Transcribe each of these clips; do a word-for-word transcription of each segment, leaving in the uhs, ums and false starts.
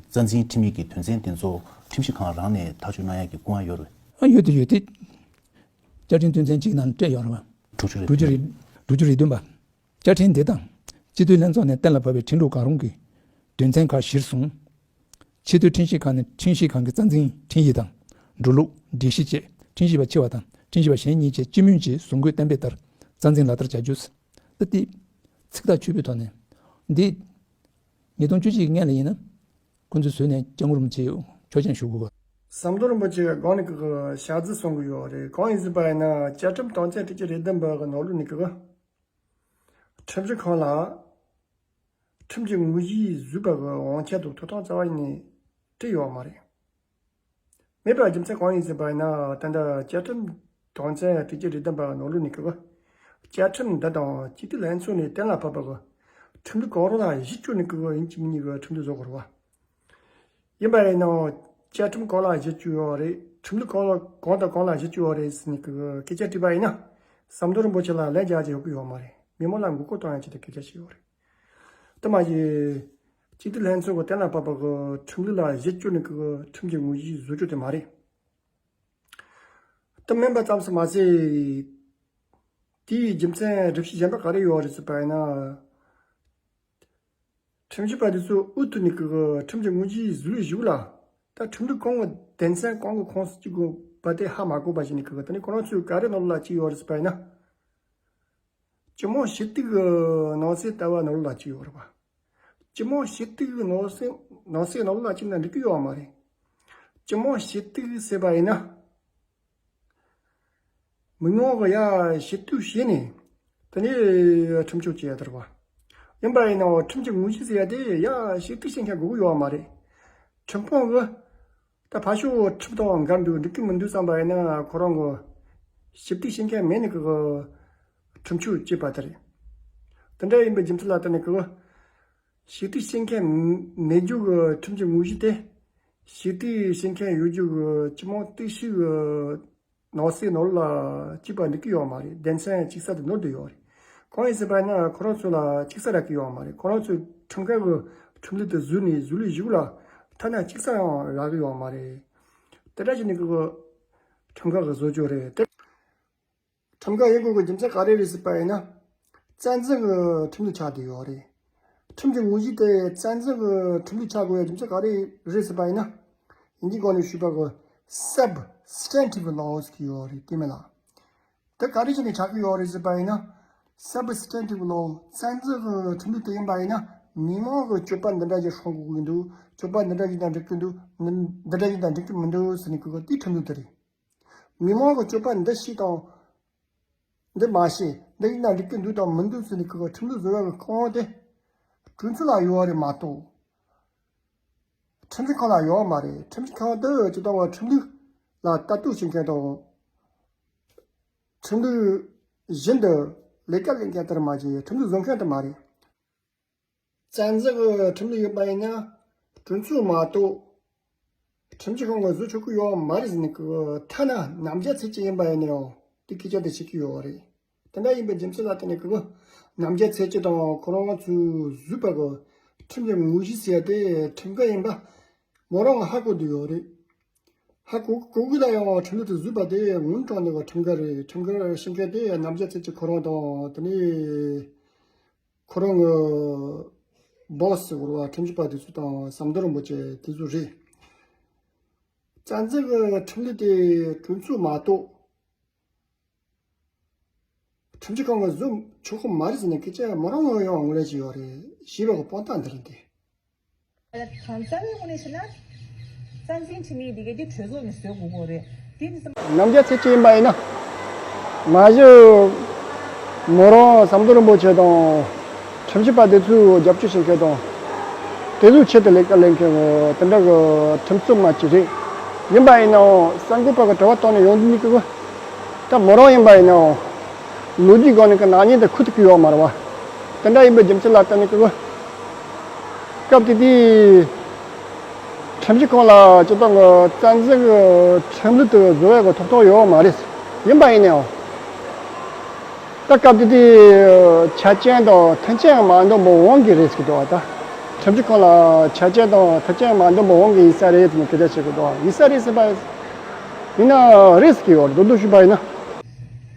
རྩ་འཛིན་ཁྲིམས་ཡིག་གི་དོན་ཚན་དེ་ཚོ་ཁྲིམས་ཞིབ་ཁང་རང་ནས་ཐག་གཅོད་གནང་ཡག་གི་སྐུ་དབང་ཡོད་རེད། ཨ་ཡོད་དེ་ཡོད་དེ། བཅའ་ཁྲིམས་དོན་ཚན་གཅིག་ནང་སྤྲད་ཡོད་རེད་བ། དྲུག་ཅུ་རེད། དྲུག་ཅུ་རེ་དྲུག་ཅུ་རེ་བདུན་པ། བཅའ་ཁྲིམས་འདི་དང་སྤྱི་འཐུས་ལྷན་ཚོགས་ནས་གཏན་ལ་ཕབ་པའི་ཁྲིམས་ལུགས་གང་རུང་གི་དོན་ཚན་ཁག་གཞིར་བཟུང་། ཆེས་མཐོའི་ཁྲིམས་ཞིབ་ཁང་ནས་ཁྲིམས་ཞིབ་ཁང་གི་རྩ་འཛིན་ཁྲིམས་ཡིག་དང་འགྲོ་ལུགས་སྒྲིག་གཞི་བཅས་ཁྲིམས་ཞིབ་པ་ཆེ་བ་དང་ཁྲིམས་ཞིབ་པ་གཞན་གཉིས་བཅས་སྤྱི་མོས་ཀྱིས་བཟོ་འགོད་གཏན་འབེབས་ལྟར་རྩ་འཛིན་ལག་བསྟར་བྱ་རྒྱུ། ད་ལྟའི་ཚིག་ཐག་ཆོད་པོའི་ཐོག་ནས་འདི་ཉིས་སྟོང་བཅུ་གཅིག་གི་སྔོན་ལ་ཡིན་ན་ཁོང་ཚོས་བཟོས་ནས་སྐྱབས་མགོན་རིན་པོ་ཆེ་ཆོག་མཆན་ཞུ་དགོས་གི། ཟམ་གདོང་རིན་པོ་ཆེ་གི་སྒང་ནས་གི་ཞག་རྩི་གསུང་གི་ཡོད་རེད། གང་ཡིན་ཟེར་བ་ཡིན་ན་བཅའ་ཁྲིམས་དོན་ཚན་དྲུག་ཅུ་རེ་བདུན་པ་གི་ནང་ལོགས་ནས་གི་ཁྲིམས་ཞིབ་ཁང་ལ་ཁྲིམས་ཀྱི་དངོས་གཞི་བཟོས་པ་གི་དབང་ཆ་དང་ཐོབ་ཐང་རྩ་བ་ཉིད་ནས་སྤྲད་ཡོད་མ་རེད། མེད་པའི་རྒྱུ་མཚན་གང་ཡིན་ཟེར་བ་ཡིན་ན་ད་ལྟ་བཅའ་ཁྲིམས་དོན་ཚན་དྲུག་ཅུ་རེ་བདུན་པ་ནང་ལོགས་ནས་གི་བཅའ་ཁྲིམས་འདི་དང་སྤྱི་འཐུས་ལྷན་ཚོགས་ནས་གཏན་ལ་ཕབ་པ་གི་ཁྲིམས་ལུགས་གང་རུང་ལ་གཞི་བཅོལ་ནས་གི་ཡིན་གཅིག་མིན་གཉིས་གི་ཁྲིམས་ལུགས་བཟོ་དགོས་རེད་བ། ཡིན་པ་ཡིན་ནའང་བཅའ་ཁྲིམས་གང་ལ་གཞི་བཅོལ་ཡོད་རེད། ཁྲིམས་ལུགས་གང་ལ་གང་དང་གང་ལ་གཞི་བཅོལ་ཡོད་རེད་ཟེར་ནས་གི་སྐད་ཆ་དྲིས་པ་ཡིན་ན་ཟམ་གདོང་རིན་པོ་ཆེ་ལ་ལན་རྒྱག་རྒྱུ་ཡོད་ཀྱི་ཡོད་མ་རེད། མི་མང་ལ་མགོ་སྐོར་གཏོང་ཡག་ཆེད་དུ་སྐད་ཆ་བཤད་ཡོད་རེད། དེ་མ་གཞི་སྤྱི་འཐུས་ལྷན་ཚོགས་ཀྱི་གཏན་ལ་ཕབ་པ་གི་ཁྲིམས་ལུགས་ལ་གཞི་བཅོལ་ནས་གི་ཁྲིམས་ཀྱི་དངོས་གཞི་བཟོ་རྒྱུ་དེ་མ་རེད། དེ་མིན་པ་ཙམ་ཞིག་མ་ཟད། དེའི་རྒྱུ་མཚན་སྒྲུབ་བྱེད་གཞན་པ་ག་རེ་ཡོད་རེད་ཟེར་བ་ཡིན་ན། ཁྲིམས་ཞིབ་པ་དེ་ཚོ་འོས་བསྡུ་ནས་གི་ཁྲིམས་ཀྱི་དངོས་གཞི་བཟོས་ལུགས་ཞིག་ལ། ད་ཁྲིམས་ལུགས་གང་གི་དོན་ཚན་གང་གི་ཁོངས་སུ་བཅུག་དགོས་པ་དེ་ཧ་མ་གོ་བ་ཞིག་ནས་གི་ད་ནི་ཁོ་རང་ཚོས་ག་རེ་ནང་ལ་བཅུག་ཡོད་རེད་ཟེར་བ་ཡིན་ན། སྤྱི་དམངས་ཞུ་གཏུག་གི་ནང་གསེས་ལྟ་བ་ནང་ལ་བཅུག་ཡོད་རེད་བ། སྤྱི་དམངས་ཞུ་གཏུག་གི་ནང་གསེས་ནང་གསེས་ནང་ལ་བཅུག་ན་འགྲིག་གི་ཡོད་མ་རེད། སྤྱི་དམངས་ཞུ་གཏུག་ཟེར་བ་ཡིན་ན། མི་མང་གི་ཡ་ཞུ་གཏུག་བྱས་ནས་དེ་ནས་ཁྲིམས་གཅོད་བྱེད་ཡ་དེ་རེད་བ། ཡིན་པ་ཡིན་ནའང་ཁྲིམས་ཀྱི་དངོས་གཞི་ཟེར་ཡ་དེ་ཡ་ཞུ་གཏུག་བྱེད་མཁན་དགོས་ཀྱི་ཡོད་མ་རེད། ཁྲིམས་དཔོན་གྱིས་ད་ཕར་ཕྱོགས་ཁྲིམས་དང་འགལ་འདུག་འགྲིག་གི་མི་འདུག་བསམ་པ་ཡིན་ན་ཁོ་རང་གི་ཞུ་གཏུག་བྱེད་མཁན་མེད་ནས་གི་ཁྲིམས་གཅོད་བྱེད་པ་དེ་རེད། དེ་འདྲ་ཡིན་པའི་རྒྱུ་མཚན་ལ་བརྟེན་ནས་གི་ཞུ་གཏུག་བྱེད་མཁན་མེད་རྒྱུ་གི་ཁྲིམས་ཀྱི་དངོས་གཞི་དེ། ཞུ་གཏུག་བྱེད་མཁན་ཡོད་རྒྱུ་གི་སྤྱི་དམངས་གཏུག་བཤེར་གི་ནང་གསེས་ནང་ལ་གཅིག་པ་འགྲིག་གི་ཡོད་མ་རེད། སྡེ་ཚན་གཅིག་གསར་དུ་ནོར་བསྡད་ཡོད་རེད། གང་ཡིན་ཟེར་བ་ན་ཁོ་རང་ཚོ་ལ་གཅིག་གསར་རག་གི་ཡོད་མ་རེད། ཁོ་རང་ཚོས་ཁྲིམས་འགལ་གི་ཁྲིམས་ལུགས་དེ་བཟོས་ནས་བཟོས་ལུགས་གཞུག་ལ་ཐ་ན་གཅིག་གསར་ཡང་རག་གི་ཡོད་མ་རེད། དེ་འདྲ་བྱས་ནས་གི་ཁྲིམས་འགལ་གི་བཟོ་རྒྱུ་རེད་དེ། ཁྲིམས་འགལ་ཡིན་དགོས་ཀྱི་རྒྱུ་མཚན་ག་རེ་རེད་ཟེར་བ་ཡིན་ན། རྩ་འཛིན་གྱི་ཁྲིམས་ལུགས་ཆགས་བསྡད་ཡོད་རེད། ཁྲིམས་ཀྱི་དངོས་གཞི་དེ་རྩ་འཛིན་གྱི་ཁྲིམས་ལུགས་ཆགས་དགོས་པའི་རྒྱུ་མཚན་ག་རེ་རེད་ཟེར་བ་ཡིན་ན། དབྱིན་ཇིའི་སྒང་ནས་ཞུས་པ་གི་substantive laws གི་ཡོད་རེད་དེ་མིན་ལ། དེ་ག་རེ་བྱས་ནས་ཆགས་ཀྱི་ཡོད་རེད་ཟེར་བ་ཡིན་ན། substantive law རྩ་འཛིན་གྱི་ཁྲིམས་ལུགས་དེ་ཡིན་པ་ཡིན་ན་མི་མང་གི་སྤྱོད་པ་འདི་འདྲ་ཞིག་སྲུང་དགོས་ཀྱི་འདུག་སྤྱོད་པ་འདི་འདྲ་ཞིག་དང་འགྲིག་གི་འདུག་འདི་འདྲ་ཞིག་དང་འགྲིག་གི་མི་འདུག་ཟེར་ནས་གི་དེའི་ཁྲིམས་ལུགས་དེ་རེད། མི་མང་གི་སྤྱོད་པ་འདི་ཤེས་དང་། འདི་མ་ཤེས། འདི་ཡིན་ན་འགྲིག་གི་འདུག་དང་མི་འདུག་ཟེར་ནས་ཁོ་ཁྲིམས་ལུགས་བཟོ་བའི་ཁང་དེ། གྲོས་ཚོགས་ལ་ཡོད་རེད་མ་གཏོགས། ཁྲིམས་ཞིབ་ཁང་ལ་ཡོད་མ་རེད། ཁྲིམས་ཞིབ་ཁང་དུ་སྤྱི་བཏང་བ་ཁྲིམས་ལུགས་ལ་ལྟ་རྟོག་བྱེད་མཁན་དང་། ཁྲིམས་ལུགས་བཞིན་དུ་ལས་ཀ་ལས་མཁན་དེར་མ་བྱས་ཁྲིམས་ལུགས་བཟོ་མཁན་དེ་མ་རེད། བཙན་འཛུལ་གྱི་ཁྲིམས་ལུགས་ཡིན་པ་ཡིན་ན་གྲོས་ཚོགས་མ་གཏོགས་ཁྲིམས་ཞིབ་ཁང་གིས་བཟོ་ཆོག་གི་ཡོད་མ་རེད་ཟེར་ནས་ཀྱི་ཐ་ན་རྣམ་རྒྱལ་ཚེ་སྐྱིད་ཡིན་པ་ཡིན་ན་ཡང་དེ་སྐད་ཆ་དེ་བཤད་ཀྱི་ཡོད་རེད། དེ་འདྲ་ཡིན་པའི་རྒྱུ་མཚན་ལ་བརྟེན་ནས་ཀྱི་རྣམ་རྒྱལ་ཚེ་སྐྱིད་དང་ཁོ་རང་ཚོས་བཟོས་པ་གི་ཁྲིམས་ཀྱི་དངོས་གཞི་ཟེར་ཡ་དེ་ཁྲིམས་འགལ་ཡིན་པ་མོ་རང་ཧ་གོ་བསྡད་ཡོད་རེད། ཧ་གོ་གོ་གི་ལ་ཡང་ཁྲིམས་ལུགས་དེ་བཟོས་པ་དེ་དངོས་དྲང་གནས་ཀྱི་ཁྲིམས་འགལ་རེད། ཁྲིམས་འགལ་བཤད་མཁན་དེ་རྣམ་རྒྱལ་ཚེ་སྐྱིད་ཁོ་རང་དང་དེ་ནས་ཁོ་རང་གི་སྦོ་སི་ཟེར་བ་ཁྲིམས་ཞིབ་པ་དེ་ཚོ་དང་ཟམ་གདོང་རིན་པོ་ཆེ་དེ་ཚོ་རེད། བཙན་འཛུལ་གྱི་ཁྲིམས་ལུགས་དེ་གྲོས་ཚོགས་མ་གཏོགས་ཁྲིམས་ཞིབ་ཁང་གིས་བཟོ་ཆོག་གི་མ་རེད་ཟེར་ནས་སྐད་ཆ་མོ་རང་ཡང་ངོས་ལེན་བྱས་ཡོད་རེད། ཞེས་པའི་དཔང་རྟགས་འདི་རེད་དེ། གང་ཟག་གི་ངོས་ནས་བཤད་ན། རྩ་འཛིན་འཐུས་མི་དེ་ག་དེ་གྲོས་ཚོགས་ནས་བཟོ་དགོས་ཀྱི་རེད། དེ་ནི་རྣམ་རྒྱལ་ཚེ་སྐྱིད་ཡིན་པ་ཡིན་ན། མ་གཞི་མོ་རང་ཟམ་གདོང་རིན་པོ་ཆེ་དང་ཁྲིམས་ཞིབ་པ་དེ་ཚོས་རྒྱབ་སྐྱོར་བྱེད་མཁན་དང་། དེ་ཚོའི་ཆེད་དུ་ལས་ཀ་ལས་མཁན་གྱི་དེ་འདྲ་གི་ཁྲིམས་རྩོད་མ་ཅིག་རེད། ཡིན་པ་ཡིན་ནའང་གསར་འགོད་པ་གི་དྲི་བ་བཏང་ནས་ཡོང་དུས་ནི་ཀི་གི། ད་མོ་རང་ཡིན་པ་ཡིན་ནའང་ལོ་རྒྱུས་སྒང་ནས་ཀི་ནག་ཉེས་དེ་ཁུར་ཐུབ་ཀྱི་ཡོད་མ་རེད་བ། དེ་འདྲ་ཡིན་པའི་རྒྱུ་མཚན་ལ་བརྟེན་ནས་ཀི་གི། སྐབས་དེ་དུས་ཁྲིམས་ཞིབ་ཁང་ལ་སྤྱི་བཏང་གི་བཙན་འཛུལ་གྱི་ཁྲིམས་ལུགས་དེ་བཟོ་ཡག་གི་ཐོབ་ཐང་ཡོད་མ་རེད། ཡིན་པ་ཡིན་ནའང་། ད་སྐབས་དེ་དུས་ཆ་རྐྱེན་དང་མཐུན་རྐྱེན་མ་འདང་པོ་འོང་གི་རེད་ཟེར་གི་འདུག་བ་ད། ཁྲིམས་ཞིབ་ཁང་ལ་ཆ་རྐྱེན་དང་ཐུགས་རྐྱེན་མ་འདོན་པའི་དབང་གིས་ཡིན་ས་རེད་ཟེར་ནས་སྐད་ཆ་བཤད་གི་འདུག་ཡིན་ས་རེད་ཟེར་བ་ཡིན་ན་རེད་ཟེར་གི་ཡོད་རེད། མདོར་བསྡུས་ཞུས་པ་ཡིན་ན།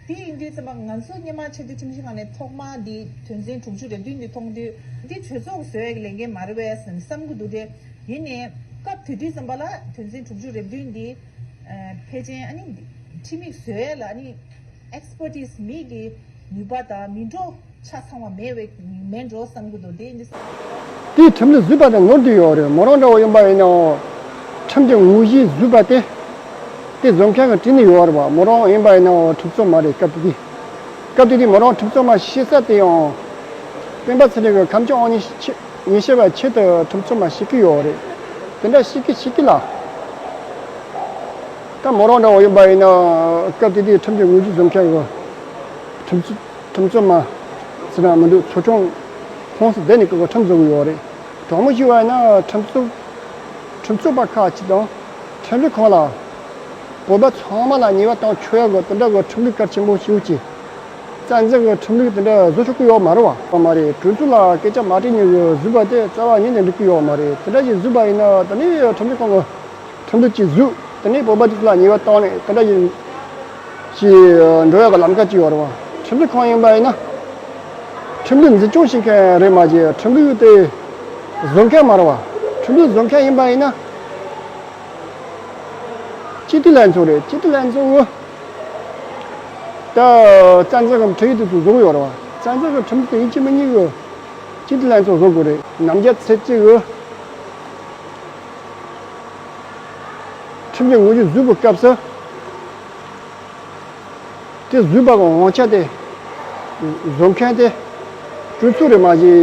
དེ་ཡིན་དུས་ཙམ་པ་ང་ཚོ་སྔོན་མ་ཆེས་མཐོའི་ཁྲིམས་ཞིབ་ཁང་ནས་ཐོག་མ་འདི་དོན་ཚན་དྲུག་ཅུ་རེ་བདུན་འདི་མཐོང་དུས་འདི་གྲོས་ཚོགས་བཟོ་ཡག་གི་ལས་འགན་མ་རེད་པས་བསམ་གི་འདུག་དེ་ཡིན་ནའི་སྐབས་དེ་དུས་ཙམ་པ་ལ་དོན་ཚན་དྲུག་ཅུ་རེ་བདུན་འདི་ཕལ་ཆེར་ཨ་ནི་ཁྲིམས་ཡིག་བཟོ་ཡག་ལ་ཨ་ནི་ཨེགས་པར་ཊིས་མི་གི་ནུས་པ་དང་མི་འགྲོ་ཆ་ཚང་བ་མེད་པའི་མེད་འགྲོ་བསམ་གི་འདུག་དེ་འདི། དེའི་ཁྲིམས་ལུགས་བཟོས་པ་དེ་ནོར་བསྡད་ཡོད་རེད། མོ་རང་འདྲ་བོ་ཡིན་པ་ཡིན་ནའང་ཁྲིམས་ཀྱི་དངོས་གཞི་བཟོས་པ་དེ་དེ་བཟོ་མཁན་གྱི་བྲིས་ནས་ཡོད་རེད་བ། མོ་རང་ཡིན་པ་ཡིན་ནའང་ཁྲིམས་རྩོད་མ་རེད། སྐབས་དེ་དུས་སྐབས་དེ་དུས་མོ་རང་ཁྲིམས་རྩོད་མ་བྱེད་ས་དེ་ཡང་སྤེན་པ་ཚེ་རིང་གི་ཁམས་སྐྱོང་དབང་ཉེས་ཆེ་ཉེས་ཆེ་བའི་ཆེད་དུ་ཁྲིམས་རྩོད་མ་བྱེད་ཀྱི་ཡོད་རེད། དེ་འདྲ་བྱེད་ཀྱི་བྱེད་ཀྱི་ལ། ད་མོ་རང་འདྲ་བོ་ཡིན་པ་ཡིན་ན་སྐབས་དེ་དུས་ཁྲིམས་ཀྱི་དངོས་གཞི་བཟོ་མཁན་གྱི་ཁྲིམས་རྩོད་ཁྲིམས་རྩོད་མ་ཟེར་ན་མི་འདུག་ཚོགས་ཆུང་ཁོངས་སུ་བསྡད་ནས་ཀྱི་ཁྲིམས་བཟོ་གི་ཡོད་རེད། དྲང་མོ་ཞུས་པ་ཡིན་ན་ཁྲིམས་རྩོད་ཁྲིམས་རྩོད་པ་ཁག་ཅིག་དང་ཁྲིམས་ཞིབ་ཁང་ལ་བོད་པ་ཚང་མ་ལ་ཉེས་པ་བཏང་ཆོག་ཡག་གི་དེ་འདྲ་གི་ཁྲིམས་ལུགས་གལ་ཆེན་པོ་ཞིག་ཅིག་རྩ་འཛིན་གྱི་ཁྲིམས་ལུགས་དེ་འདྲ་བཟོ་ཆོག་གི་ཡོད་མ་རེད་བ། མ་རེད། གྲོས་ཚོགས་ལ་སྐད་ཆ་མ་དྲིས་ནས་གི་བཟོས་པ་དེ་རྩ་བ་ཉིད་ནས་འགྲིག་གི་ཡོད་མ་རེད། དེ་འདྲ་ཞིག་བཟོས་པ་ཡིན་ན་དེ་ནས་ཁྲིམས་ཞིབ་ཁང་གི་ཁྲིམས་ལུགས་ཅིག་བཟོས། དེ་ནས་བོད་པ་དེ་ཚོ་ལ་ཉེས་པ་བཏང་ནས་དེ་འདྲ་ཞིག་ཞིག་འགྲོ་ཡག་གི་ལམ་ཁ་ཅིག་ཡོད་རེད་བ། ཁྲིམས་ཞིབ་ཁང་ཡིན་པ་ཡིན་ན་ཁྲིམས་ལུགས་འཛིན་སྐྱོང་བྱེད་མཁན་རེད་མ་གཞི་ཁྲིམས་ལུགས་དེ་བཟོ་མཁན་མ་རེད་བ། ཁྲིམས་ལུགས་བཟོ་མཁན་ཡིན་པ་ཡིན་ན་སྤྱི་འཐུས་ལྷན་ཚོགས་རེད། སྤྱི་འཐུས་ལྷན་ཚོགས་ད་རྩ་འཛིན་གྱི་ཁྲིམས་ཡིག་དེ་ཚོ་བཟོ་གི་ཡོད་རེད་བ། རྩ་འཛིན་གྱི་ཁྲིམས་ཡིག་དེ་ཡིན་གཅིག་མིན་གཉིས་གི་སྤྱི་འཐུས་ལྷན་ཚོགས་བཟོ་དགོས་རེད། ནམ་རྒྱུན་ཚེ་གཅིག་གི་ཁྲིམས་ཀྱི་དངོས་གཞི་བཟོས་པའི་སྐབས་སུ་དེ་བཟོས་པ་གི་དབང་ཆ་དེ་བཟོ་མཁན་དེ་གྲོས་ཚོགས་རེད་མ་གཞི་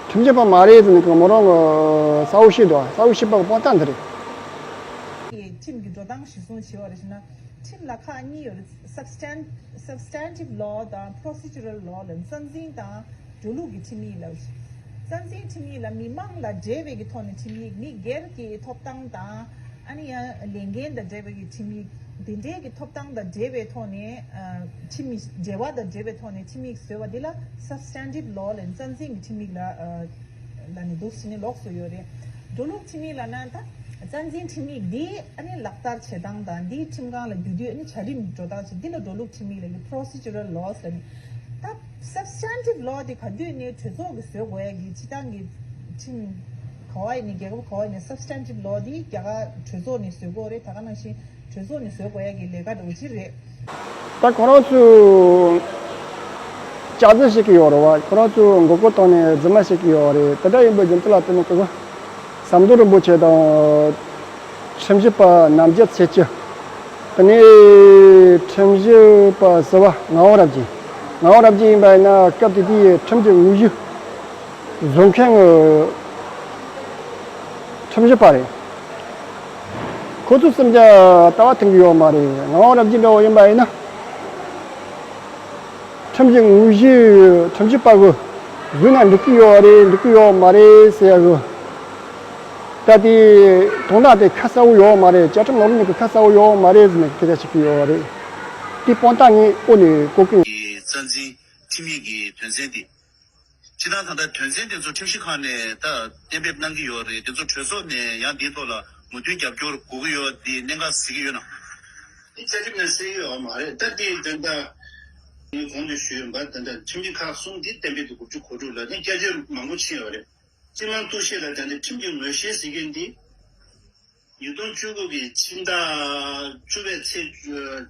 ཁྲིམས་ཞིབ་པ་མ་རེད་ཟེར་ནས་མོ་རང་གི་གསལ་བོ་བཤད་འདུག་གསལ་བོ་བཤད་པ་གི་དཔང་རྟགས་འདི་རེད། ཁྲིམས་ཀྱི་འགྲོ་སྟངས་གཞིར་བཟུང་བྱས་པ་རེད་ཟེར་ན། ཁྲིམས་ལ་ཁག་གཉིས་ཡོད་རེད། Substan- Substantive Law དང་Procedural Law ལ་རྩ་འཛིན་དང་འགྲོ་ལུགས་ཀྱི་ཁྲིམས་ཡིག་ལ། རྩ་འཛིན་ཁྲིམས་ཡིག་ལ་མི་མང་ལ་འབྲེལ་བའི་གི་ཐོག་ནས་ཁྲིམས་ཡིག་མི་སྒེར་གྱི་ཐོབ་ཐང་དང་ཨ་ནི་ཡང་ལས་འགན་དང་འབྲེལ་བའི་གི་ཁྲིམས་ཡིག་དེ་འབྲེལ་གྱི་ཐོབ་ཐང་དང་འབྲེལ་བའི་ཐོག་ནས་ཁྲིམས་ཡིག་འབྲེལ་བ་དང་འབྲེལ་བའི་ཐོག་ནས་ཁྲིམས་ཡིག་བཟོས་པ་འདི་ལ་Substantive Law ལ་རྩ་འཛིན་གྱི་ཁྲིམས་ཡིག་ལ། ལ་ནི་འདུག་ཟེར་ནས་ལོགས་སུ་ཡོད་རེད། འགྲོ་ལུགས་ཁྲིམས་ཡིག་ལ་ན་ད་རྩ་འཛིན་ཁྲིམས་ཡིག་འདི་ཨ་ནི་ལག་བསྟར་བྱེད་སྟངས་དང་འདིའི་ཁྲིམས་ཁང་ལ་བརྒྱུད་དུས་ཨ་ནི་བྱ་རིམ་འགྲོ་སྟངས་བྱེད་འདི་ལ་འགྲོ་ལུགས་ཁྲིམས་ཡིག་ལ་ནི་Procedural Laws ལ་ནི། ད་Substantive Law དེ་ག་དུས་ནས་གྲོས་ཚོགས་ཀྱིས་བཟོ་དགོས་ཡ་གི་སྤྱི་བཏང་གི་ཁྲིམས་ག་བ་ཡིན་ནས་རྒྱལ་ཁབ་ག་བ་ཡིན་ནས་Substantive Law དེ་རྒྱ་གར་གྲོས་ཚོགས་ནས་བཟོ་དགོས་རེད། ད་ག་ནང་བཞིན། གྲོས་ཚོགས་ནས་བཟོ་དགོས་ཡ་གི་ལས་ཀ་འདྲ་བོ་ཅིག་རེད། ད་ཁོ་རང་ཚོས་སྐྱག་རྫུན་བཤད་ཀྱི་ཡོད་རེད་བ། ཁོ་རང་ཚོས་མགོ་སྐོར་བཏང་ནས་རྫུན་མ་བཤད་ཀྱི་ཡོད་རེད། དེ་འདྲ་ཡིན་པའི་རྒྱུ་མཚན་ལ་བརྟེན་ནས་ཁོ་ཚོ་ཟམ་གདོང་རིན་པོ་ཆེ་དང་ཁྲིམས་ཞིབ་པ་ནམ་རྒྱལ་ཚེ་སྐྱིད། དེ་ནས་ཁྲིམས་ཞིབ་པ་ཟུར་པ་ངག་དབང་རབ་རྒྱས། ངག་དབང་རབ་རྒྱས་ཡིན་པ་ཡིན་ན་སྐབས་དེ་དུས་ཁྲིམས་ཀྱི་དངོས་གཞི་བཟོ་མཁན་གྱི་ཁྲིམས་ཞིབ་པ་རེད། ཁོ་ཚོ་སེམས་ཀྱི་ལྟ་བ་མཐུན་གྱི་ཡོད་མ་རེད། ངག་དབང་རབ་རྒྱས་འདྲ་བོ་ཡིན་པ་ཡིན་ན། ཁྲིམས་ཀྱི་དངོས་གཞི་ཁྲིམས་ཞིབ་པ་གི་བཟོས་ན་འགྲིག་གི་ཡོད་རེད་འགྲིག་གི་ཡོད་མ་རེད་ཟེར་ཡ་གི། ད་དེ་དོན་དག་དེ་ཁ་གསལ་བོ་ཡོད་མ་རེད། བཅའ་ཁྲིམས་ནང་ལོགས་ནས་གི་ཁ་གསལ་བོ་ཡོད་མ་རེད་ཟེར་ནས་སྐད་ཆ་བཤད་ཀྱི་ཡོད་རེད། དེ་དཔང་རྟགས་ངས་ཨོ་ནས་བཀོད་ཀྱི་ཡིན། རྩ་འཛིན་ཁྲིམས་ཡིག་གི་དོན་ཚན་དེ། སྤྱིར་བཏང་ད་ལྟ་དོན་ཚན་དེ་ཚོ་ཁྲིམས་ཞིབ་ཁང་ནས་ད་གཏན་འབེབས་གནང་གི་ཡོད་རེད། དེ་ཚོ་གྲོས་ཚོགས་ནས་ཡང་དེའི་ཐོག་ལ་མོས་མཐུན་རྒྱབ་སྐྱོར་དགོས་ཀྱི་ཡོད་དེ་གནད་འགག་གཟིགས་ཀྱི་ཡོད་ན། དེ་བཅའ་ཁྲིམས་ནང་གསལ་ཡོད་མ་རེད། ད་དེ་ད་ལྟ་ངས་གོང་དུ་ཞུས་ཡོད་པ་ད་ལྟ་ཁྲིམས་ཞིབ་ཁག་གསུམ་དེ་གཏན་འབེབས་དེ་དགུ་བཅུ་གོ་དྲུག་ལ་ནས་བསྐྱར་བཅོས་མང་པོ་ཕྱིན་ཡོད་རེད། སྤྱི་དམངས་གཏུག་བཤེར་ལ་ད་ལྟ་ཁྲིམས་ཀྱི་ངོས་བཞེས་ཟེར་མཁན་འདི། ཉིས་སྟོང་བཅུ་དགུ་གི་ཕྱི་ཟླ་བཅུ་པའི་ཚེས་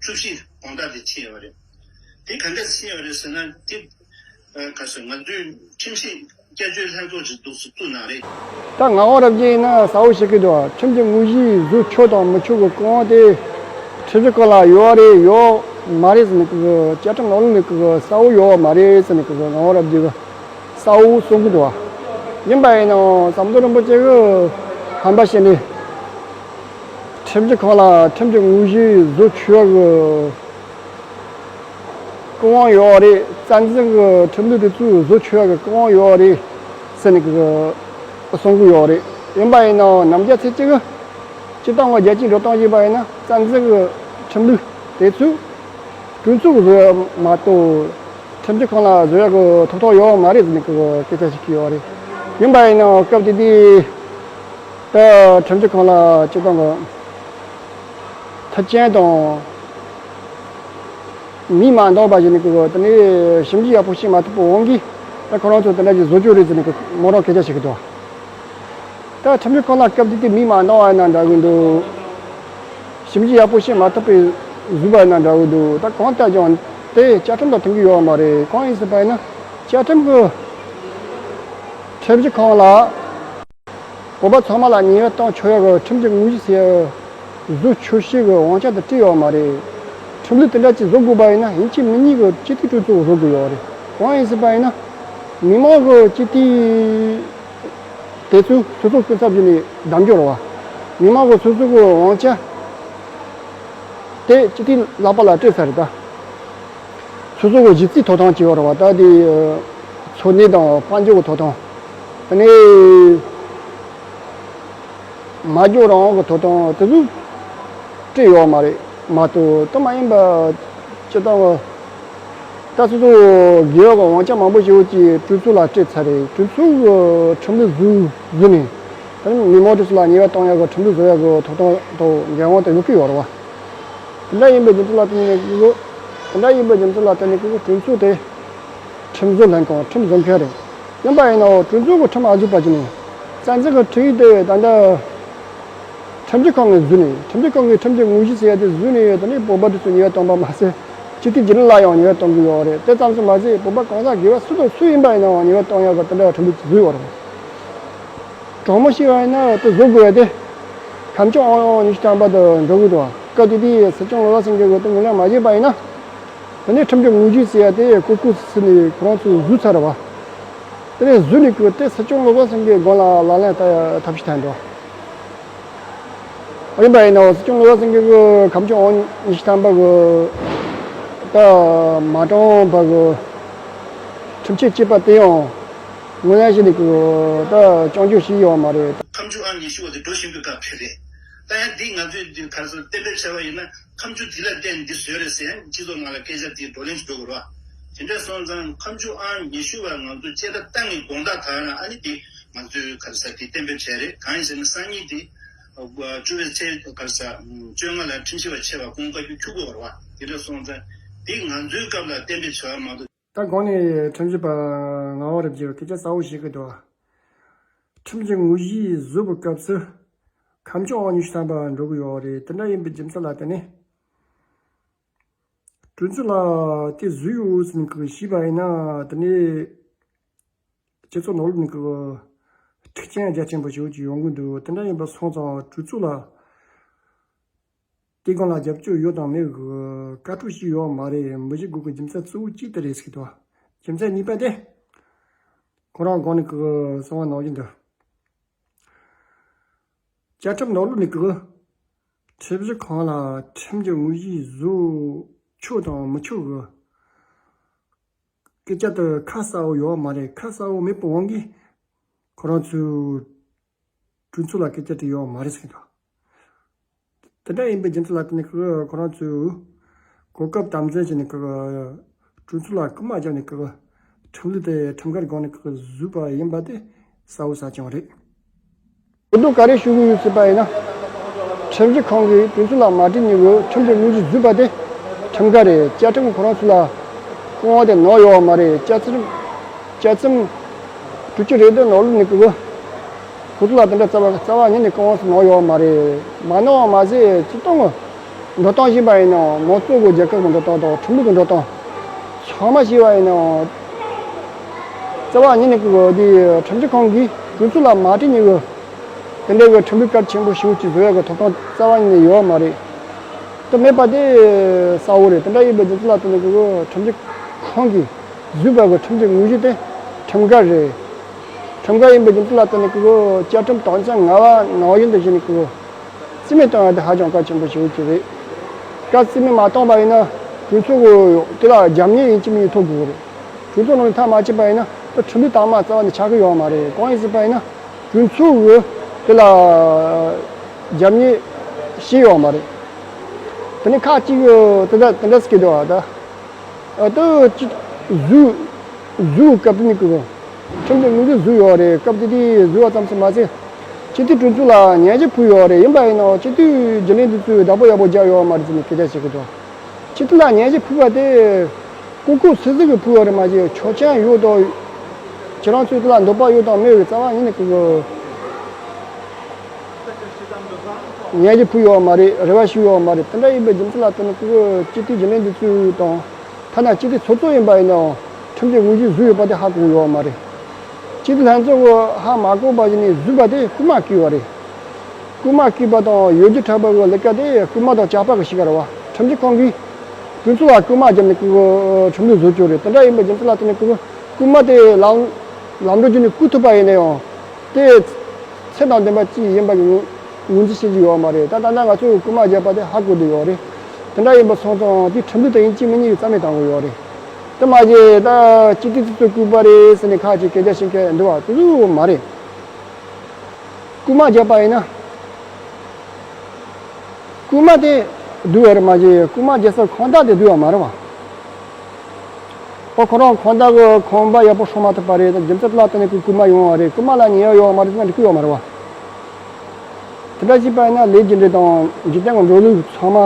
བཅུ་བཞི་དགོང་དག་དེ་ཕྱིན་ཡོད་རེད། དེ་ག་འདྲ་ཕྱིན་ཡོད་རེད་ཟེར་ན་དེ་ག་ཟེར་ང་ཚོའི་ཁྲིམས་ཞིབ་བསྐྱར་བཅོས་ལྷན་ཚོགས་ཅིག་འདུག་སེ་བཙུགས་གནང་རེད། ད་ངག་དབང་རབ་རྒྱས་ཡིན་ན་གསལ་བོ་བཤད་ཀྱི་འདུག་ཁྲིམས་ཀྱི་དངོས་གཞི་བཟོ་ཆོག་དང་མི་ཆོག་གི་སྐུ་དབང་དེ་ཁྲིམས་ཞིབ་ཁང་ལ་ཡོད་རེད་ཡོད་མ་རེད་ཟེར་ནས་ཀྱི་བཅའ་ཁྲིམས་ནང་ལོགས་ནས་ཀྱི་གསལ་བོ་ཡོད་མ་རེད་ཟེར་ནས་ཀྱི་ངག་དབང་རབ་རྒྱས་ཀྱི། གསལ་བོ་གསུང་གི་འདུག་བ། ཡིན་པ་ཡིན་ནའང་ཟམ་གདོང་རིན་པོ་ཆེ་གིས་ཧམ་པ་བཤད་ནས། ཁྲིམས་ཞིབ་ཁང་ལ་ཁྲིམས་ཀྱི་དངོས་གཞི་བཟོ་ཆོག་གི་སྐུ་དབང་ཡོད་རེད། རྩ་འཛིན་གྱི་ཁྲིམས་ལུགས་དེ་ཚོ་བཟོ་ཆོག་གི་སྐུ་དབང་ཡོད་རེད་ཟེར་ནས་གི་གསུང་གི་ཡོད་རེད། ཡིན་པ་ཡིན་ནའང་ནམ་རྒྱལ་ཚེ་སྐྱིད་གིས་སྤྱིར་བཏང་གི་རྒྱལ་སྤྱིའི་འགྲོ་སྟངས་ཡིན་པ་ཡིན་ན་རྩ་འཛིན་གྱི་ཁྲིམས་ལུགས་དེ་ཚོ་གྲོས་ཚོགས་བཟོ་ཡ་མ་གཏོགས། ཁྲིམས་ཞིབ་ཁང་ལ་བཟོ་ཡག་གི་ཐོབ་ཐང་ཡོད་མ་རེད་ཟེར་ནས་ཀྱི་སྐད་ཆ་ཞིག་གི་ཡོད་རེད། ཡིན་པ་ཡིན་ནའང་སྐབས་དེ་དུས་ད་ཁྲིམས་ཞིབ་ཁང་ལ་སྤྱི་བཏང་གི་མཐུན་རྐྱེན་དང་མིས་མ་འདང་བ་ཞིག་ནས་ཀྱི་དེ་ནས་ཞིབ་འཇུག་ཡག་པོ་བྱེད་མ་ཐུབ་པའི་དབང་གིས་ད་ཁོ་རང་ཚོ་དེ་འདྲ་ཞིག་བཟོ་རྒྱུ་རེད་ཟེར་ནས་ཀྱི་མོ་རང་སྐད་ཆ་ཞིག་གི་འདུག་ད་ཁྲིམས་ཞིབ་ཁང་ལ་སྐབས་དེ་དུས་མིས་མ་འདང་བ་ཡིན་ན་འདྲ་གི་འདུག་ཞིབ་འཇུག་ཡག་པོ་བྱེད་མ་ཐུབ་པའི་བཟོས་པ་ཡིན་ན་འདྲ་གི་འདུག་ད་གང་ལྟར་ཀྱང་དེ་བཅའ་ཁྲིམས་དང་མཐུན་གྱི་ཡོད་མ་རེད། གང་ཡིན་ཟེར་བ་ཡིན་ན་བཅའ་ཁྲིམས་ཀྱི་ཁྲིམས་ཞིབ་ཁང་ལ་བོད་པ་ཚང་མ་ལ་ཉེས་པ་གཏོང་ཆོག་ཡག་གི་ཁྲིམས་ཀྱི་དངོས་གཞི་ཟེར་ཡག་བཟོ་ཆོག་ཤེས་ཀྱི་དབང་ཆ་དེ་སྤྲད་ཡོད་མ་རེད། ཁྲིམས་ལུགས་དེ་འདྲ་ཅིག་བཟོ་དགོས་པ་ཡིན་ན་ཡིན་གཅིག་མིན་གཉིས་ཀྱི་སྤྱི་འཐུས་གྲོས་ཚོགས་བཟོ་དགོས་ཡོད་རེད། གང་ཡིན་ཟེར་བ་ཡིན་ན་མི་མང་གི་སྤྱི་འཐུས་དེ་ཚོས་སོ་སོ་སྐུ་ཚབ་བྱས་ནས་གདམ་རྒྱུ་རེད་བ། མི་མང་གི་སོ་སོ་གི་དབང་ཆ་དེ་སྤྱི་འཐུས་ལག་པ་ལ་སྤྲད་ཚར་རེད་ད། སོ་སོ་གི་གཞི་རྩའི་ཐོབ་ཐང་ཅིག་ཡོད་རེད་བ། ད་དེ་འཚོ་གནས་དང་དཔལ་འབྱོར་གྱི་ཐོབ་ཐང་། དེ་ནས་མ་འཇོག་རང་དབང་གི་ཐོབ་ཐང་དེ་ཚོ་སྤྲད་ཡོད་མ་རེད་མ་གཏོགས་དེ་མ་ཡིན་པ་སྤྱི་བཏང་གི་ད་སོ་སོ་དགེ་བ་གི་དབང་ཆ་མང་པོ་ཞིག་ཅིག་གྲོས་ཚོགས་ལ་སྤྲད་ཚར་རེད། གྲོས་ཚོགས་ཀྱི་ཁྲིམས་ལུགས་བཟོས་བཟོས་ནས་ད་མི་མང་གྲོས་ཚོགས་ལ་ཉེས་པ་གཏོང་ཡག་གི་ཁྲིམས་ལུགས་བཟོ་ཡག་གི་ཐོབ་ཐང་དང་འགན་དབང་དེ་ཡོད་ཀྱི་ཡོད་རེད་བ། དེ་འདྲ་ཡིན་པའི་རྒྱུ་མཚན་ལ་བརྟེན་ནས་ཀྱི་དེ་འདྲ་ཡིན་པའི་རྒྱུ་མཚན་ལ་བརྟེན་ནས་ཀྱི་གྲོས་ཚོགས་དེ་ཁྲིམས་བཟོ་ལྷན་ཁང་ཁྲིམས་བཟོ་མཁན་རེད། ཡིན་པ་ཡིན་ནའང་གྲོས་ཚོགས་ཀྱི་ཁྲིམས་ཨ་ཟུག་པ་ཅིག་ནས་རྩ་འཛིན་གྱི་ཁྲིམས་ཡིག་དེ་ད་ལྟ་ཁྲིམས་ཞིབ་ཁང་ནས་བཟོས་ནས་ཁྲིམས་ཞིབ་ཁང་གིས་ཁྲིམས་ཀྱི་དངོས་གཞི་ཟེར་ཡ་དེ་བཟོས་ནས་ཡོད། དེ་ནས་བོད་པ་དེ་ཚོ་ཉེས་པ་བཏང་པ་མ་ཟད་སྤྱི་འཐུས་རྒྱུན་ལས་ལ་ཡང་ཉེས་པ་གཏོང་གི་ཡོད་རེད། དེ་ཙམ་ཞིག་མ་ཟད་བོད་པ་གང་ཟག་སྒེར་བ་སུ་དང་སུ་ཡིན་པ་ཡིན་ནའང་ཉེས་པ་གཏོང་ཡག་གི་དེ་འདྲ་ཁྲིམས་ལུགས་བཟོས་ཡོད་རེད། དྲང་མོ་བཤད་པ་ཡིན་ན་དེ་བཟོ་དགོས་ཡ་དེ་ཁམས་སྐྱོང་ཨང་ཉི་ཤུ་ཐམ་པ་དང་འགྲོ་གི་འདུག་སྐབས་དེ་དུས་སྲིད་སྐྱོང་བློ་བཟང་སེང་གེ་གིས་དེ་ངོས་ལེན་མ་བྱས་པ་ཡིན་ན། དེ་ནས་ཁྲིམས་ཀྱི་དངོས་གཞི་ཟེར་ཡ་དེ་ཀུ་ཀུ་སི་ནས་ཁོ་རང་ཚོས་བཟོས་ཚར་བ། དེ་ནས་བཟོས་ནས་ཀྱི་དེ་སྲིད་སྐྱོང་བློ་བཟང་སེང་གེའི་སྒང་ལ་ལག་ལེན་བསྟར་ཡ་ཐབས་ཤེས་བསྟན་འདུག་ཡིན་པ་ཡིན་ནའང་སྲིད་སྐྱོང་བློ་བཟང་སེང་གེ་གིས་ཁམས་སྐྱོང་ཨང་ཉི་ཤུ་ཐམ་པ་གི་ད་མ་དྲང་བ་གི་ཁྲིམས་ཆད་བཅད་པ་དེ་ཡང་ངོས་ལེན་བྱས་ནས་ཀྱི་ད་སྐྱོན་བརྗོད་བྱས་ཡོད་མ་རེད། ཁམས་སྐྱོང་ཨང་ཉི་ཤུ་བ་དེ་འགྲོ་བཞིན་པའི་སྐབས་དེ་རེད། ད་ཡང་འདི་ང་ཚོས་འདི་ག་རེ་ཟེར་གཏན་འབེབས་བྱས་པ་ཡིན་ན་ཁམས་སྐྱོང་འདི་ལ་བརྟེན་འདི་བཟོས་རེད་ཟེར་ཡང་སྤྱི་ཚོགས་ནང་ལ་སྐད་ཆ་དེ་བགྲོ་གླེང་ཞིག་འགྲོ་དགོས་རེད་བ། དེ་འདྲ་སོང་ཙང་ཁམས་སྐྱོང་ཨང་ཉི་ཤུ་བ་ང་ཚོ་བཅད་ད་བཏང་ངེས་དགོངས་དག་དག་ན་ཨ་ནི་དེ་ང་ཚོས་ག་རེ་ཟེར་དེ་གཏན་འབེབས་བྱས་རེད། གང་ཡིན་ཟེར་ན་སང་ཉིན་དེ་བཅུ་པའི་ཚེས་ག་རེ་ཟེར་བཅོ་ལྔ་ལ་ཁྲིམས་ཞིབ་པ་ཆེ་བ་སྐུ་ངོ་བཀའ་བརྒྱུད་འཁྱུར་དགོས་རེད་བ། དེ་འདྲ་སོང་ཙང་དེ་ང་ཚོའི་སྐབས་ལ་གཏན་འབེབས་བྱས་པ་མ་གཏོགས། ད་གོང་ནས་ཁྲིམས་ཞིབ་པ་ངག་དབང་རིན་པོ་ཆེས་སྐད་ཆ་གསལ་བོ་བཤད་ཀྱི་འདུག་ཁྲིམས་ཀྱི་དངོས་གཞི་བཟོ་བའི་སྐབས་སུ་ཁམས་སྐྱོང་ཨང་ཉི་ཤུ་ཐམ་པ་འགྲོ་གི་ཡོད་རེད། དེ་འདྲ་ཡིན་པའི་རྒྱུ་མཚན་ལ་བརྟེན་ནས་གྲོས་ཚོགས་ལ་དེ་བཟོས་ཡོད་ཟེར་ནས་གི་ཞུས་པ་ཡིན་ན་དེ་ནས་སྤྱི་ཚོགས་ནང་ལོགས་ནས་གི་འཁྲུག་རྐྱེན་རྒྱ་ཆེན་པོ་ཞིག་ཅིག་ཡོང་གི་འདུག་དེ་འདྲ་ཡིན་པ་སོང་ཙང་གྲོས་ཚོགས་ལ། དེའི་སྒང་ལ་རྒྱབ་སྐྱོར་ཡོད་དང་མེད་གི་བཀའ་འཁྲོལ་ཞིག་ཡོད་མ་རེད། མི་བཞེས་དགོས་གི་རྒྱུ་མཚན་གཙོ་བོ་གཅིག་དེ་རེད་ཟེར་གི་འདུག་རྒྱུ་མཚན་གཉིས་པ་དེ་ཁོ་རང་སྒང་ནས་གི་གསང་བ་ནང་བཞིན་དུ་བཅའ་ཁྲིམས་ནང་ལོགས་ནས་གི་ཁྲིམས་ཞིབ་ཁང་ལ་ཁྲིམས་ཀྱི་དངོས་གཞི་བཟོ་ཆོག་དང་མི་ཆོག་གི་སྐད་ཆ་དེ་ཁ་གསལ་བོ་ཡོད་མ་རེད། ཁ་གསལ་བོ་མེད་པའི་དབང་གིས་ཁོ་རང་ཚོས་གྲོས་ཚོགས་ལ་སྐད་ཆ་དྲིས་ཡོད་མ་རེད་ཟེར་གི་འདུག་དེ་འདྲ་ཡིན་པའི་རྒྱུ་མཚན་ལ་བརྟེན་ནས་ཁོ་ཁོ་རང་ཚོས་གོ་སྐབས་དམ་འཛིན་བྱས་ནས་ཁོ་གྲོས་ཚོགས་ལ་སྐུལ་མ་བརྒྱབ་ནས་ཁོ་ཁྲིམས་ལུགས་དེ་ཁྲིམས་འགལ་སྒང་ནས་ཁོ་བཟོས་པ་ཡིན་པ་དེ་གསལ་བོ་གསལ་རྐྱང་རེད། གོ་བསྡུར་ག་རེ་ཞུ་གི་ཡོད་ཟེར་བ་ཡིན་ན། ཁྲིམས་ཞིབ་ཁང་གིས་གྲོས་ཚོགས་ལ་མ་དྲིས་ནས་གི་ཁྲིམས་ཀྱི་དངོས་གཞི་བཟོས་པ་དེ་ཁྲིམས་འགལ་རེད། བཅའ་ཁྲིམས་ཁོ་རང་ཚོ་ལ་སྐུལ་མ་དེ་གནང་ཡོད་མ་རེད། བཅའ་ཁྲིམས་བཅའ་ཁྲིམས་དྲུག་ཅུ་རེ་བདུན་ནང་ལོགས་ནས་གི་ཁོ་ཚོ་ལ་དེ་འདྲ་རྩ་བ་རྩ་བ་ཉིད་ནས་སྐུལ་མ་གནང་ཡོད་མ་རེད། མ་གནང་བ་མ་ཟད་སྤྱིར་བཏང་གི་འགྲོ་སྟངས་ཤིག་པ་ཡིན་ནའང་མང་གཙོ་གི་རྒྱལ་ཁབ་ཀྱི་འགྲོ་སྟངས་དང་ཁྲིམས་ལུགས་ཀྱི་འགྲོ་སྟངས་ཚང་མ་ཤེས་པ་ཡིན་ནའང་རྩ་བ་ཉིད་ནས་ཀྱི་འདི་ཁྲིམས་ཞིབ་ཁང་གིས་གྲོས་ཚོགས་ལ་མ་དྲིས་ནས་ཀྱི་དེ་འདྲ་གི་ཁྲིམས་ལུགས་གལ་ཆེན་པོ་ཞེ་པོ་ཅིག་བཟོ་ཡག་གི་ཐོབ་ཐང་རྩ་བ་ཉིད་ནས་ཡོད་མ་རེད། དེ་མེད་པ་དེ་གསལ་བོ་རེད། དེ་འདྲ་ཡིན་པའི་རྒྱུ་མཚན་ལ་བརྟེན་ནས་ཀྱི་ཁྲིམས་ཞིབ་ཁང་གིས་བཟོས་པ་གི་ཁྲིམས་ཀྱི་དངོས་གཞི་དེ་ཁྲིམས་འགལ་རེད། ཁྲིམས་འགལ་ཡིན་པའི་རྒྱུ་མཚན་ལ་བརྟེན་ནས་ཀྱི་བཅའ་ཁྲིམས་དོན་ཚན་ལྔ་པ་ནང་བཞིན་དུ་བྱས་ནས་ཀྱི་རྩིས་མེད་གཏོང་ཡ་དེ་ཧ་ཅང་གལ་ཆེན་པོ་ཞེ་པོ་ཅིག་རེད། སྐབས་རྩིས་མེད་མ་གཏོང་པ་ཡིན་ན་གྲོས་ཚོགས་ཀྱི་དེ་ལ་རྒྱབ་གཉེར་ཡིན་གཅིག་མིན་གཅིག་ཐོབ་དགོས་རེད། གྲོས་ཚོགས་ནང་ནས་མཐའ་མ་བྱས་པ་ཡིན་ན་ད་ཁྲིམས་ལུགས་དག་མ་རྩ་བ་ནས་ཆགས་ཀྱི་ཡོད་མ་རེད། གང་ཡིན་ཟེར་བ་ཡིན་ན་གྲོས་ཚོགས་ཀྱི་དེ་ལ་རྒྱབ་གཉེར་བྱས་ཡོད་མ་རེད། དེ་ནས་ཁག་གཅིག་གི་དེ་འདྲ་དེ་འདྲ་ཟེར་གྱི་འདུག་བ་ད། ཨ་ད་ཅི། བཟོས། བཟོས་སྐབས་དེ་ནས་ཀྱི་ཁྲིམས་དེ་ངོས་འཛིན་བཟོས་ཡོད་རེད། སྐབས་དེ་དུས་བཟོས་པ་ཙམ་ཞིག་མ་ཟད། སྤྱི་འཐུས་དྲུང་འཚོ་ལ་ཉེས་ཆད་ཕུལ་ཡོད་རེད། ཡིན་པ་ཡིན་ནའང་སྤྱི་འཐུས་རྒྱུན་ལས་འདི་ཚོས་བདག་པོ་ཡག་པོ་རྒྱག་ཡོད་མ་རེད་ཟེར་ནས་སྐད་ཆ་བཤད་ཀྱི་འདུག་སྤྱི་འཐུས་ལ་ཉེས་ཆད་ཕུལ་བ་དེ་ལྐུགས་ལྐུགས་སུད་སུད་ཀྱིས་ཕུལ་ཡོད་རེད་མ་གཞི་ཆོག་མཆན་ཡོད་དང་། ཁྱེད་རང་ཚོས་དེ་ལ་འདོད་པ་ཡོད་དང་མེད་ཀྱི་རྩ་བ་ཉིད་ནས་ཀྱི་ཉེས་ཆད་ཕུལ་ཡོད་མ་རེད། རེ་བ་ཞུས་ཡོད་མ་རེད། དེ་འདྲ་ཡིན་པའི་རྒྱུ་མཚན་ལ་བརྟེན་ནས་ཀྱི་སྤྱི་འཐུས་རྒྱུན་ལས་འདི་ཚོས་དང་། ཐ་ན་སྤྱི་འཐུས་ཚོགས་གཙོ་ཡིན་པ་ཡིན་ནའང་ཁྲིམས་ཀྱི་དབང་གིས་བཟོས་ཡོད་པ་དེ་ཧ་གོ་ཡོད་མ་རེད། སྤྱི་འཐུས་ལྷན་ཚོགས་ཀྱིས་ཧ་མ་གོ་བ་བྱས་ནས་བཟོས་པ་དེ་རྐུ་མ་བརྐུས་པ་རེད། རྐུ་མ་བརྐུས་པ་དང་ཡོ་རྒྱུ་འཁྲབ་པ་གི་ལས་ཀ་དེ་རྐུན་མ་དང་ཇག་པ་གི་བྱེད་ཀ་རེད་བ། ཁྲིམས་ཞིབ་ཁང་གིས་དེ་ཚོ་ལ་རྐུན་མ་བརྒྱབ་ནས་ཀྱི་ཁྲིམས་ལུགས་བཟོ་རྒྱུ་རེད། དེ་འདྲ་ཡིན་པའི་རྒྱུ་མཚན་ལ་བརྟེན་ནས་ཀྱི་རྐུན་མ་དེ་ལམ་ལམ་འགྲོ་བརྒྱུད་ནས་རྐུ་ཐུབ་པ་ཡིན་ན་ཡང་དེ་ཚད་དང་ལྡན་པ་ཅིག་ཡིན་པ་གི་ངོས་ངོས་འཛིན་བྱེད་ཀྱི་ཡོད་མ་རེད། ད་ད་ལྟ་ང་ཚོས་རྐུན་མ་བརྒྱབ་པ་དེ་ཧ་གོ་བསྡད་ཡོད་རེད། དེ་འདྲ་ཡིན་པ་སོང་ཙང་དེ་ཁྲིམས་ལུགས་དང་ཡིན་གཅིག་མིན་གཉིས་ཀྱི་རྩ་མེད་བཏང་དགོས་ཡོད་རེད། དེ་མ་བྱས་ད་སྤྱི་འཐུས་དེ་ཚོ་རྐུས་པ་རེད་ཟེར་ནས་ཁ་ཅིག་སྐད་ཆ་བཤད་མཁན་འདུག་བ། དེ་ཚོ་མ་རེད། རྐུན་མ་བརྒྱབ་པ་ཡིན་ན། རྐུན་མ་དེ་བསྡུས་པ་རེད་མ་གཞི་རྐུན་མ་བརྒྱབ་སར་ཁང་བདག་དེ་བསྡུས་པ་མ་རེད་བ། ཨོ་ཁོ་རང་ཁང་བདག་གི་ཁང་པ་ཡག་པོ་སྲུང་མ་ཐུབ་པ་རེད། རྒྱུ་མཚན་དེ་ལ་བརྟེན་ནས་ཁོས་རྐུན་མ་ཡོང་བ་རེད། རྐུན་མ་ལ་ཉེས་ཡོད་མ་རེད་ཟེར་ན་འགྲིག་གི་ཡོད་མ་རེད་བ། དེ་འདྲ་བྱས་པ་ཡིན་ན་ལས་རྒྱུ་འབྲས་དང་འཇིག་རྟེན་གྱི་འགྲོ་ལུགས་ཚང་མ་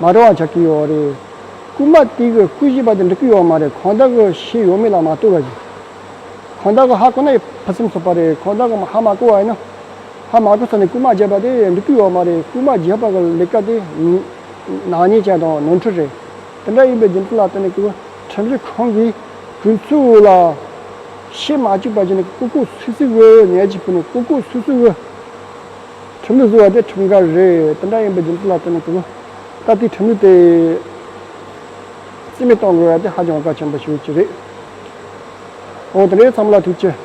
མ་འདྲ་བ་ཆགས་ཀྱི་ཡོད་རེད། རྐུན་མ་དེ་གིས་རྐུ་བྱས་པ་དེ་འགྲིག་གི་ཡོད་མ་རེད། ཁང་བདག་གིས་ཤེས་ཡོད་མེད་ལ་མ་ལྟོས་པ་ཞིག་ཁང་བདག་གིས་ཧ་གོ་ན་ཕུན་སུམ་ཚོགས་པ་རེད། ཁང་བདག་གིས་ཧ་མ་གོ་བ་ཡིན་ན། ཧ་མ་གོ་ས་ནས་རྐུན་མ་བརྒྱབ་པ་དེ་འགྲིག་གི་ཡོད་མ་རེད། རྐུན་མ་བརྒྱབ་པ་གི་ལས་ཀ་དེ་ནག་ཉེས་ཅན་དང་ནོར་འཁྲུལ་རེད། དེ་འདྲ་ཡིན་པའི་རྒྱུ་མཚན་ལ་བརྟེན་ནས་ཁྲིམས་ཞིབ་ཁང་གིས་དེ་ཚོ་ལ་བྱེད་མ་བཅུག་པ་བྱས་ནས་ལྐུགས་ལྐུགས་སུད་སུད་གི་ཉེས་ཆད་ཕུལ་ནས་ལྐུགས་ལྐུགས་སུད་སུད་གི་ཁྲིམས་ལུགས་བཟོ་བ་དེ་ཁྲིམས་འགལ་རེད། དེ་འདྲ་ཡིན་པའི་རྒྱུ་མཚན་ལ་བརྟེན་ནས་ད་ལྟའི་ཁྲིམས་ལུགས་དེ་རྩིས་མེད་གཏོང་དགོས་པ་དེ་ཧ་ཅང་གལ་ཆེན་པོ་ཞིག་ཅིག་རེད། འོ་དེ་རེད། ཚང་མ་ལ་ཐུགས་རྗེ་ཆེ།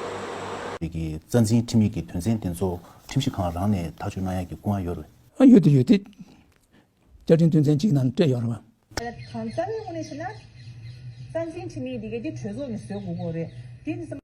རིགས་ཀྱི་རྩ་འཛིན་ཁྲིམས་ཡིག་གི་དོན་ཚན་དེ་ཚོ་ཁྲིམས་ཞིབ་ཁང་རང་ནས་ཐག་གཅོད་གནང་ཡག་གི་སྐུ་དབང་ཡོད་རེད། ཨ་ཡོད་དེ་ཡོད་དེ། བཅའ་ཁྲིམས་དོན་ཚན་གཅིག་ནང་སྤྲད་ཡོད་རེད་བ། གང་ལྟར་དངོས་གནས་བཤད་ན། རྩ་འཛིན་ཁྲིམས་ཡིག་འདི་གའི་འདི་གྲོས་ཚོགས་ནས་བཟོ་དགོས་ཀྱི་རེད། དེ་ནི་